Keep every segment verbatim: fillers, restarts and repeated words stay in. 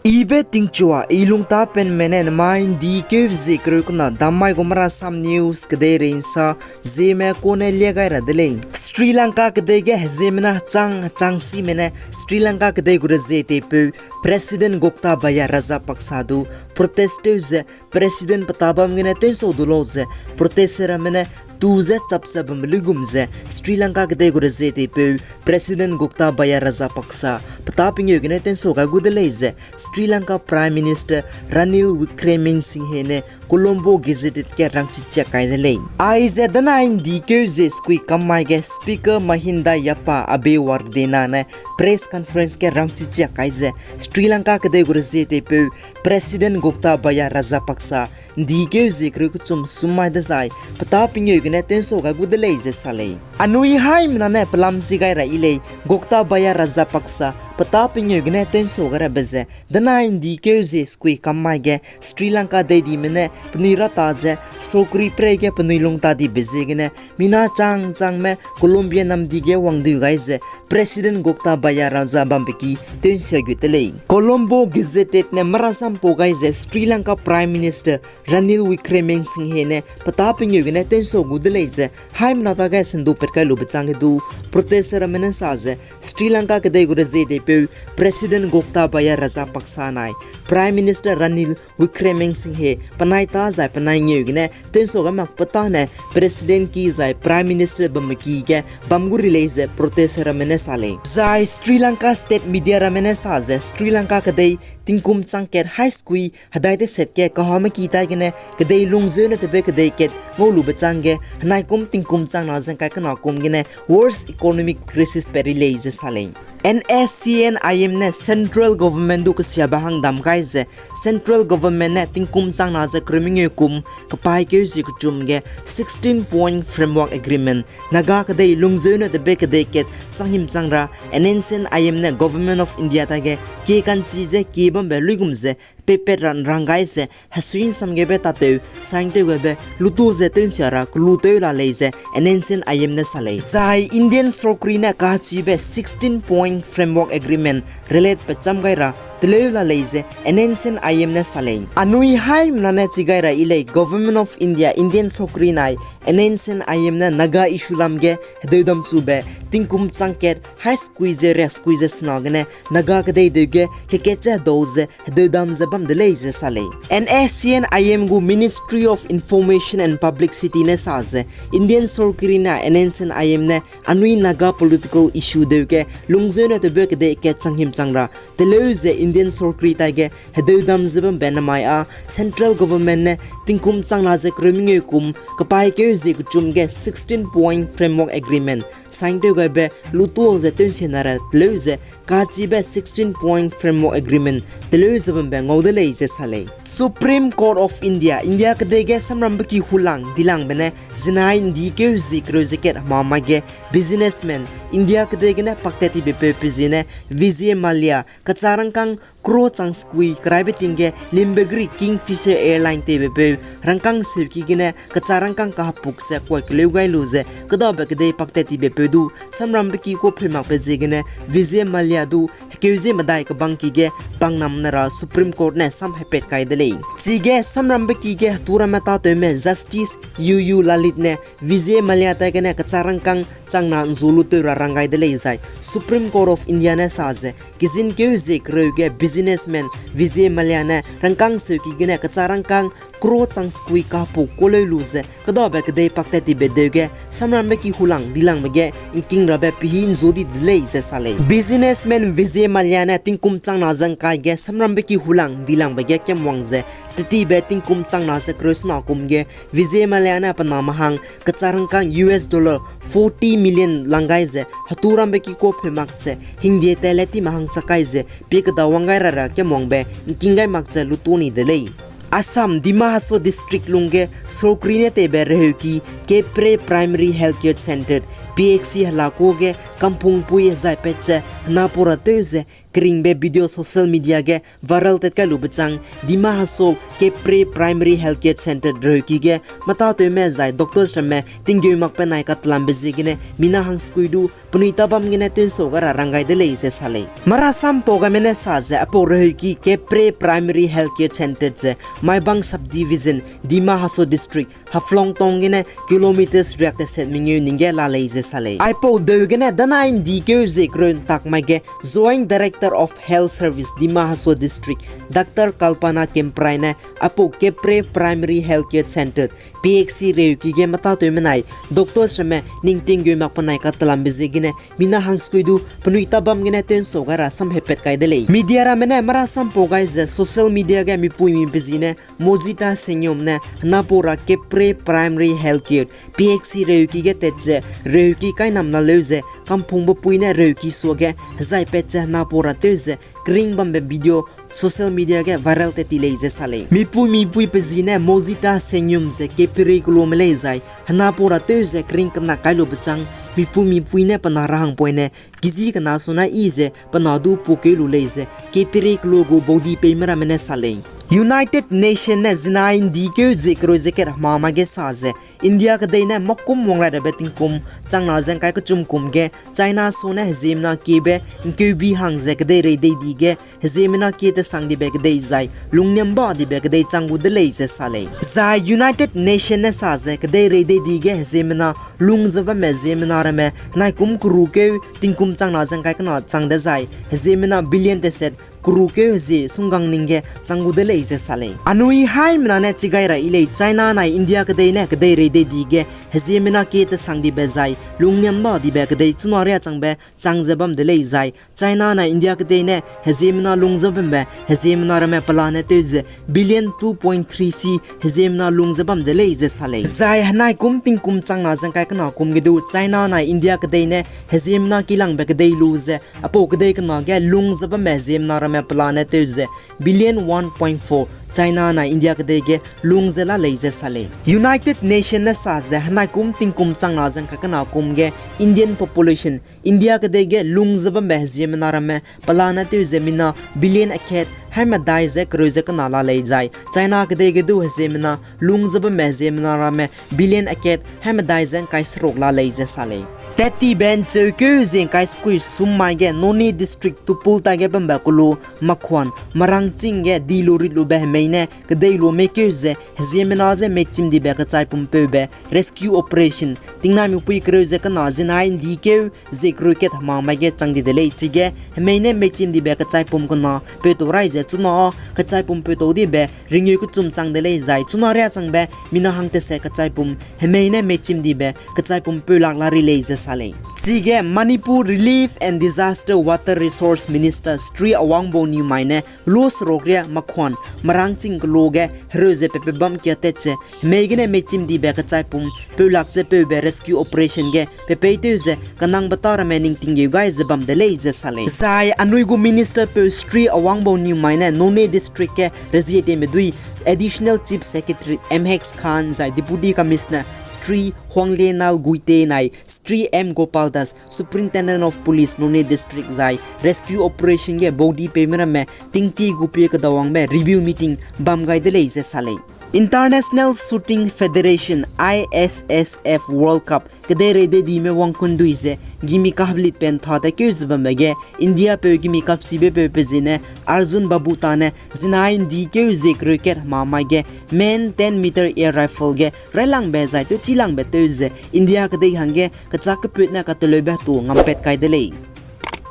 Ibe tingchua, i lungtapenme ne nemai ’ndi keu ze kereu kena, dammai gu Marasam News kedei reinsa, Zeme kone lia gai ra de lei. Sri Lanka kedei ge hezemena chang, chang sime ne Sri Lanka kedei gu rezie teipeu President Gotabaya Rajapaksa du protest tew ze President peta bam gene tensau du lau ze protest ramme ne tu ze chap ze bambe luigum ze Sri Lanka kedei gu rezie teipeu President Gotabaya Rajapaksa peta pengeu gene tensau gai gu de lei ze Sri Lanka Prime Minister Ranil Wickremesinghe ne Colombo Gazetted ge rangchichiak kai de lei. Aize danai ’ndi keu ze sekui kam mai ge Speaker Mahinda Yapa Abeyewardena ne press conference ge rangchichiak kai ze Sri Lanka kedei gu rezie teipeu President Gotabaya Rajapaksa ’ndi keu ze kereu kechum sum mai dezai peta pengeu gene tensau gai gu de lei ze sa lei. Anui haimena ne pelam chi gai ra yi lei, Gotabaya Rajapaksa peta pengeu gene tensau gai rabe ze danai ’ndi keu ze sekui kam mai ge Sri Lanka deidime ne penui rata ze sokri prei ge penui lungta dibe ziegene mina chang changme Colombia namdi ge wangdui gai ze President Gotabaya Rajapaksa bambe ki tensia gu de lei. Colombo Gazetted ne Marasam pau gai ze Sri Lanka Prime Minister Ranil Wickremesinghe ne peta pengeu gene tensau gu de lei ze haimena ta ge sendu pat kai lube chang ge du protest ramme ne sa ze Sri Lanka kedei gu rezie teipeu President Gotabaya Rajapaksa nai Prime Minister Ranil Wickremesinghe penai ta zai penai ngeu gene tensau gai mak peta ne President ki zai Prime Minister bamme ki ge bam gu ri lei ze protest ramme ne sa lei. Zai Sri Lanka state media ramme ne sa ze Sri Lanka kedei tingkum chang kat hai sekui hedai teset ge kahame ki tai gene kedei lungzeu ne tebe kedei kat ngau lube chang ge henai kum tingkum chang na zengkai kena kum gene worst economic crisis pe ri lei ze sa lei. NSCN-IM ne central government du kesiabe hang dam gai ze central government ne tingkum chang na ze kereu mengeu kum kepaîkeu zie kechum ge sixteen point framework agreement Naga kedei lungzeu ne tebe kedei kat changhim chang ra NSCN-IM ne Government of India ta ge kie kanchi ze kie bambe luigum ze peipat ra ’nrang gai ze hesui ’nsam gebe tatew sign tew gebe lutu ze tewnsia ra kelu tew la lei ze NSCN-IM ne sa lei. Zai Indian sorkari ne kachibe sixteen point framework agreement relate pecham gai ra teleu la lei ze NSCN-IM ne sa lei. Anui haimena ne chi gai ra yi lei, Government of India, Indian sorkari nai NSCN-IM ne Naga issue lam ge hedeudam chube tingkum chang kat hai sekui ze riak sekui ze sena gene Naga kedei deu ge kekatche hedau ze hedeudam ze bam de lei ze sa lei. NSCN-IM gu Ministry of Information and Publicity ne sa ze Indian sorkari ne NSCN-IM ne anui Naga political issue deu ge lungzeu ne tebe kedei kat changhim chang ra teleu ze Indian sorkari ta ge hedeudam ze bambe namai â central government ne tingkum chang na ze kereu mengeu kum kepaîkeu zie kechum ge sixteen point framework agreement sign tew gaibe lutu ze tewnsia na ra teleu ze kachibe sixteen point framework agreement teleu ze bambe ngau de lei ze sa lei. Supreme Court of India, India kedei ge samrambe ki hulang dilangbe ne zinai ’ndi keu zie kereu ze kat hema mai ge businessman, India kedei gene paktat tibe peu pe zie ne Vijay Mallya, kechârangkâng crore chang sekui keraibe ting ge limbe geri Kingfisher Airline teibe peu rangkâng seuki gene kechârangkâng kahepuk ze kuai keleu gai lu ze kedabe kedei paktat tibe peu du samrambe ki kuâ pheu makbe ziegene Vijay Mallya du hekeu zie medai kebang ki ge pangnam ne ra Supreme Court ne sam hepat kai de lei. Chige samrambe ki ge hetu ramme tâtewme Justice U U Lalit ne Vijay Mallya ta gene kechârangkâng chang na ’nzu lu tew ra rang gai de lei zai Supreme Court of India ne sa ze kizinkeu zie kereu ge businessman Vijay Mallya ne rangkâng seuki gene kechârangkâng crore chang sekui kahepuk kuâ leu lu ze kedabe kedei paktat tibe deu ge samrambe ki hulang dilangbe ge ’ngking rabe pehi ’nzu di de lei ze sa lei. Businessman Vijay Mallya ne tingkum chang na ze ’ngkai ge samrambe ki hulang dilangbe ge kemwang ze tetibe tingkum chang na ze kereu sena kum ge Vijay Mallya ne pe name hang kechârangkâng U S dollar forty million lang gai ze hetu rambe ki kuâ pheu mak ze hingdie tat le ti me hang chak kai ze pie kedawang gai ra ra kemwangbe ’ngking gai mak ze lutu ni de lei. Assam, Dima Hasao District lungge sorkari ne teibe reheuki Kepre Primary Healthcare Centre, P H C hela kuâ ge kampungpui hezai pat ze hena pau ra tew ze keringbe video social media ge viral tat kai lube chang, Dima Hasao Kepre Primary Healthcare Centre reuki ge matâtewme zai doctors ramme tinggeu makbe nai katelambe ziegene mina hangsekui du penui tabam gene tewnsau gai ra rang gai de lei ze sa lei. Marasam pau gaime ne sa ze aipau reuki Kepre Primary Healthcare Centre ze Maibang Subdivision, Dima Hasao District, Haflong Town gene kilometers riak teset mengeu ning ge la lei ze sa lei. Aipau deu gene danai ndikeu ze kereu ntak mai ge Joint Director of Health Service Dima Hasao District, Doctor Kalpana Kemprai ne aipau Kepre Primary Healthcare Centre, P H C reuki ge matâtewme nai doctors ramme ning tinggeu makbe nai katelambe ziegene mina hangsekui du penui tabam gene tewnsau gai ra samhepat kai de lei. Media ramme ne marasam pau gai ze social media ge mipuimibe zi ne Mojita Sengyum ne henapau ra Kepre Primary Healthcare, P H C reuki ge tat ze reuki kainam la leu ze kampungbe pui ne reuki suage hezai pat ze henapau ra tew ze kering bambe video social media ge viral tat ti lei ze sa lei. Mipuimipuibe zi ne Mojita Sengyum ze Kepre keluame lei zai henapau ra tew ze kering kena kai lube chang, mipuimipui ne pe na ra hangpoine kezi kena suna yi ze pe na du pukeu lu lei ze Kepre kelu gu body peime ramme ne sa lei. United Nation ne zinai ndikeu ze kereu ze kat hema mai ge sa ze India kedei ne makum wang rai rabe tingkum changna ze ngkai kechum kum ge China sune heziemmena kiebe ngkeubi hang ze kedeirei dei di ge heziemmena kie tesang dibe kedei zai lungniam ba dibe kedei chang gu de lei ze sa lei. Zai United Nation ne sa ze kedeirei dei di ge heziemmena lung ze bamme ziemmena ramme naikum kerukeu tingkum changna ze ngkai kena chang dezai heziemmena billion teset kerukeu hezie sunggang ning ge chang gu de lei ze sa lei. Anui haimena ne chigai ra yi lei, China nai India kedei ne kedeirei dei di ge heziemmena kie tesang dibe zai lungniam ba dibe kedei chuna riâ changbe chang ze bam de lei zai China nai India kedei ne heziemmena lung ze bambe heziemmena ramme pelane tew ze billion two point three si heziemmena lung ze bam de lei ze sa lei. Zai henaikum tingkum changna ze ngkai kena kum ge du China nai India kedei ne heziemmena kilangbe kedei lu ze aipau kedei kena ge lung ze bamme heziemmena ramme pelane tew ze billion one point four China nai India kedei ge lung ze la lei ze sa lei. United Nation ne sa ze henaikum tingkum changna ze ngkai kena kum ge Indian population, India kedei ge lung ze bambe heziemmena ramme pelane tew ze mina billion akat haimedai ze kereu ze kena la lei zai China kedei ge du heziemmena lung ze bambe heziemmena ramme billion akat haimedai ze ngkai seruk la lei ze sa lei. Tat tibe ncheukeu ze ngkai sekui sum mai ge Noney District Tupul tai ge bambe kelu Makhuan Marangching ge di lu rit lube hemei ne kedei lu meikeu ze heziemmena je meichim dibe kechaipumpeu be rescue operation tingnai mipui kereu ze kena zinai ndikeu ze kereu kat hema mai ge chang di de lei chige hemei ne meichim dibe kechaipum kena peu tau rai ze chuna kechaipumpeu tau dibe ringeu kechum chang de lei zai chuna riâ changbe mina hang teset kechaipum hemei ne meichim dibe kechaipum peu lak la ri lei ze sa lei. Chige Manipur Relief and Disaster Water Resource Minister Shri Awangbou Newmai ne lu seruk riâ Makhuan Marangching kelu ge hereu ze pepe bam kia tat ze hemei gene meichim dibe kechaipum peu lak ze peube rescue operation ge pepeitew ze kenangbe ta ramme ning tinggeu gai ze bam de lei ze sa lei. Zai anui gu minister peu Shri Awangbou Newmai ne Noney District ge rezieteme dui Additional Chief Secretary M X Khan zai Deputy Commissioner Shri Huanglienal Guite nai Shri M Gopal Das, Superintendent of Police Noney District zai rescue operation ge body peime ramme tingti gu pie kedawangbe review meeting bam gai de lei ze sa lei. International Shooting Federation, I S S F World Cup kedeirei dei dime wangkun dui ze gimi kahaplit pen tha ta keu ze bambe ge India peu gimi kapsibe peu pe ziene Arjun Babu ta ne zinai ndikeu ze kereu kat hema mai ge men ten meter air rifle ge railangbe zai tewchilangbe tew ze India kedei hangge kechâk keput ne kateleube tu ngampat kai de lei.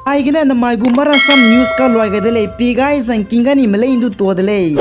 Aigene namai gu Marasam News kaluai gai de lei, pie gai zangking ga ni melei ndu tua de lei.